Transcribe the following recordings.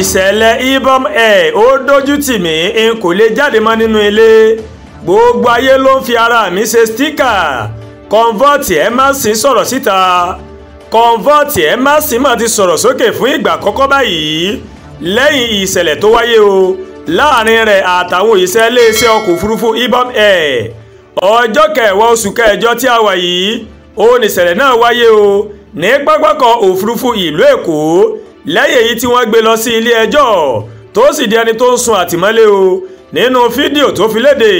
Ìṣẹ̀lẹ̀ Ibom Air ó dójú tì mí, n kò lè jáde mọ́ nínú ilé. Gbogbo ayé ló ń fi ara mi ṣe sticker. Comfort Emmanson sọ̀rọ̀ síta. Comfort Emmanson mà ti sọ̀rọ̀ sókè fún ìgbà àkọ́kọ́ báyìí lẹ́yìn ìṣẹ̀lẹ̀ tó wáyé o láàrin rẹ̀ àtàwọn òṣìṣẹ́ iléeṣẹ́ ọkọ̀ òfurufú Ibom Air. Ọjọ́ kẹwàá oṣù kẹjọ tí a wà yìí ó ní ìṣẹ̀lẹ̀ náà wáyé o ní pápákọ̀ òfurufú ìlú Èkó, lẹ́yìn èyí tí wọ́n gbé lọ sí ilé ẹjọ́ tó sì di ẹni tó ń sun àtìmọ́lé o. Nínú fídíò tó fi léde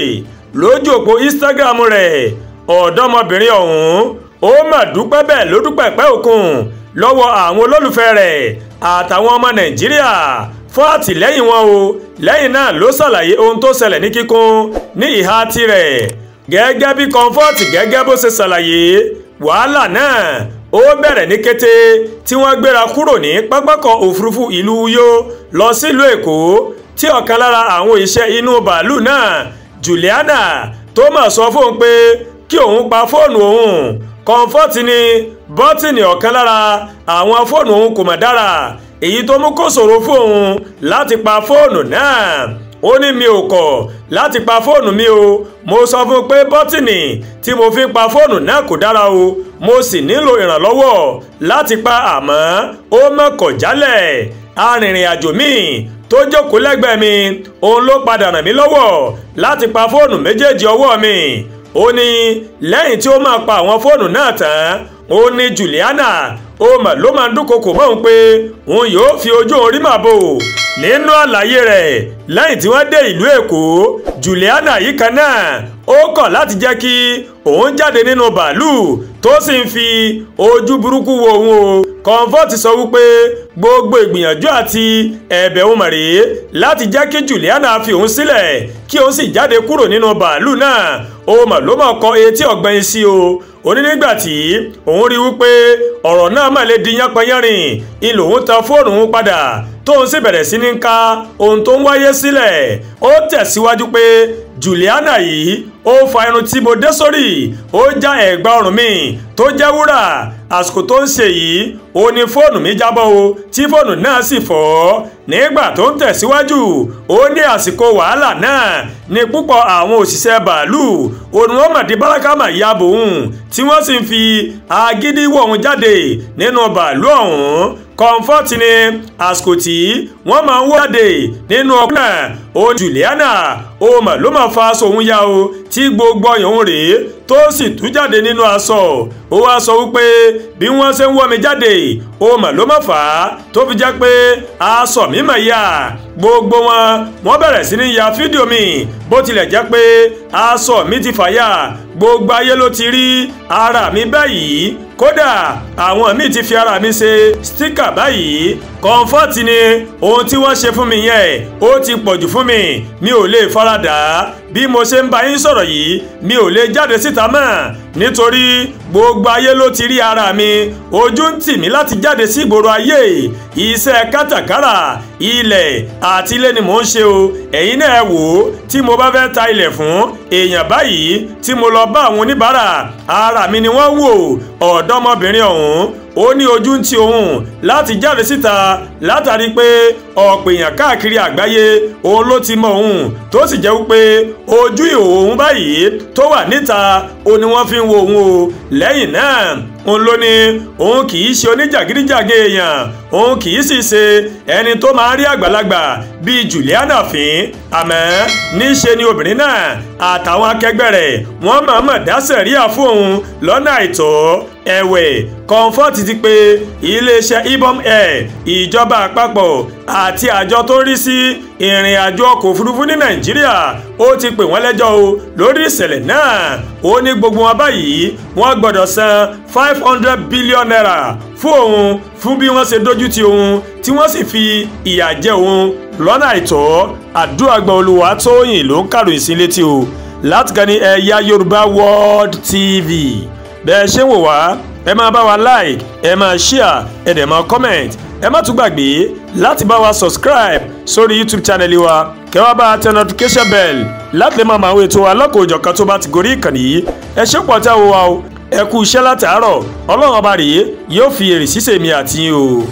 lójú òpó Instagram rẹ̀, ọ̀dọ́mọbìnrin ọ̀hún ó mà dúpẹ́ bẹ́ẹ̀ ló dúpẹ́ pẹ́ òkun lọ́wọ́ àwọn olólùfẹ́ rẹ̀ àtàwọn ọmọ Nàìjíríà fún àtìlẹ́yìn wọn o. Lẹ́yìn náà ló ṣàlàyé ohun tó ṣẹlẹ̀ ní kíkún ní ìhà tirẹ̀. Gẹ́gẹ́ bí Comfort gẹ́gẹ́ bó ṣe ṣàlàyé, wàhálà náà ó bẹ̀rẹ̀ ní kété tí wọ́n gbéra kúrò ní pápákọ̀ òfurufú ìlú Uyo lọ sílùú Èkó, tí ọ̀kan lára àwọn òṣìṣẹ́ inú bàálù náà, Juliana, tó mà sọ fóun pé kí òun pa fóònù òun. Comfort ní bọ́tìnì ọ̀kan lára àwọn fóònù òun kò mà dára, èyí tó mú kó ṣòro fún òun láti pa fóònù náà. Ó ní mi ò kọ̀ láti pa fóònù mi o, mo sọ fún un pé bọ́tìnì tí mo fi pa fóònù náà kò dára o, mo sì nílò ìrànlọ́wọ́ láti pa, àmọ́ ó mọ̀kọ̀ jálẹ̀. Arìnrìn-àjò míì tó jókòó lẹ́gbẹ̀ẹ́ mi òun ló padà ràn mí lọ́wọ́ láti pa fóònù méjèèjì ọwọ́ mi. Ó ní lẹ́yìn tí ó máa pa àwọn fóònù náà tán, ó ní Juliana ó mà ló máa ń dúnkokò mọ́ òun pé òun yóò fi ojú òun rí màbo. Nínú àlàyé rẹ̀ lẹ́yìn tí wọ́n dé ìlú Èkó, Juliana yìí kan náà ó kọ̀ láti jẹ́ kí òun jáde nínú bàálù tó sì ń fi ojú burúkú wo òun o. Comfort sọ wípé gbogbo ìgbìyànjú àti ẹ̀bẹ̀ òun mọ̀rẹ́ láti jẹ́ kí Juliana fi òun sílẹ̀ kí òun sì jáde kúrò nínú bàálù náà, ó mà ló mọ̀ kọ etí ọ̀gbẹ́yìn sí o. Ó ní nígbà tí òun rí wípé ọ̀rọ̀ náà mà lè di yánpọnyánrin, ìlò òun tan fóònù òun padà tóun sì bẹ̀rẹ̀ sí ní ká ohun tó ń wáyé sílẹ̀. Ó tẹ̀síwájú pé Juliana yìí ó fa irun tí mo dé sórí, ó já ẹ̀gbà ọrùn mi tó jẹ́ wúrà. Àsìkò tó ń ṣe yìí ó ní fóònù mi jábọ́ o, tí fóònù náà sì fọ́. Nígbà tó ń tẹ̀síwájú, ó ní àsìkò wàhálà náà ní púpọ̀ àwọn òṣìṣẹ́ bàálù òun wọ́n mà di bárakàmà ya bòun tí wọ́n sì ń fi agídí wọ̀ òun jáde nínú bàálù ọ̀hún. Comfort ní àsìkò tí wọ́n máa ń wáde nínú ọkọ̀ náà, ó Juliana ó mà ló máa fa aṣọ òun ya o, tí gbogbo ọyàn òun rèé tó sì tú jáde nínú aṣọ. Ó wá sọ wípé bí wọ́n ṣe ń wọ́ mi jáde ó mà ló máa fà á tó fi jẹ́ pé aṣọ mi mà ya. Gbogbo wọn wọ́n bẹ̀rẹ̀ sí ní ya fídíò mi, bó tilẹ̀ jẹ́ pé aṣọ mi ti fàya, gbogbo ayé ló ti rí ara mi báyìí, kódà àwọn míì ti fi ara mi ṣe stíkà báyìí. Comfort ní ohun tí wọ́n ṣe fún mi yẹn ó ti pọ̀jù fún mi, mi ò lè faradà. Bí mo ṣe ń bá yín sọ̀rọ̀ yìí mi ò lè jáde síta mọ́ nítorí gbogbo ayé ló ti rí ara mi, ojú ń tì mí láti jáde sí ìgboro ayé. Iṣẹ́ kátàkárà ilẹ̀ àti ilé ni mò ń ṣe o, ẹ̀yin náà wò ó, tí mo bá fẹ́ ta ilẹ̀ fún èèyàn báyìí tí mo lọ bá àwọn oníbàárà, ara mi ni wọ́n wò. Ọ̀dọ́mọbìnrin ọ̀hún ó ní ojú ń ti òun láti jáde síta látàrí pé ọ̀pọ̀ èèyàn káàkiri àgbáyé òun ló ti mọ òun, tó sì jẹ́ wípé ojú ìhòòhò òun báyìí tó wà níta ó ní wọ́n fi ń wo òun o. Lẹ́yìn náà òun ló ní òun kì í ṣe oníjàgídíjàgan èèyàn, òun kì í sì ṣe ẹni tó máa ń rí àgbàlagbà bíi Juliana fín, àmọ́ níṣe ni obìnrin náà àtàwọn akẹgbẹ́ rẹ̀ wọ́n mọ̀ọ́mọ̀ dá sẹ̀ríà fún òun lọ́nà àìtọ́. Ẹ̀wẹ̀, Comfort ti pé iléeṣẹ́ Ibom Air, ìjọba àpapọ̀ àti àjọ tó ń rí sí ìrìn àjò ọkọ̀ òfurufú ní Nàìjíríà ó ti pè wọ́n lẹ́jọ́ o lórí ìṣẹ̀lẹ̀ náà. Ó ní gbogbo wọn báyìí wọ́n gbọ́dọ̀ san 500 billion naira fún òun fún bí wọ́n ṣe dójú ti òun tí wọ́n sì fi ìyà jẹ òun lọ́nà àìtọ́. Àdúràgbà Olúwatóyìn ló ń kàròyìn sí létí o láti kan ní Ẹ̀yà Yorùbá World TV. Bẹ́ẹ̀ ṣe ń wò wá, ẹ máa bá wa like, ẹ máa share, ẹ dẹ̀ máa comment. Ẹ má tún gbàgbé láti bá wa subscribe sórí YouTube channel wa, kẹ́ wá bá a tẹ notification bell láti lè máa mọ àwọn ètò alákòójọ̀kan tó bá ti gorí ìkànnì yìí. Ẹ ṣé pọ̀ tẹ́ wo wa o, ẹ kú iṣẹ́ látàárọ̀, Ọlọ́run ọba rèé yóò fi èrè ṣíṣe mi àti yín o.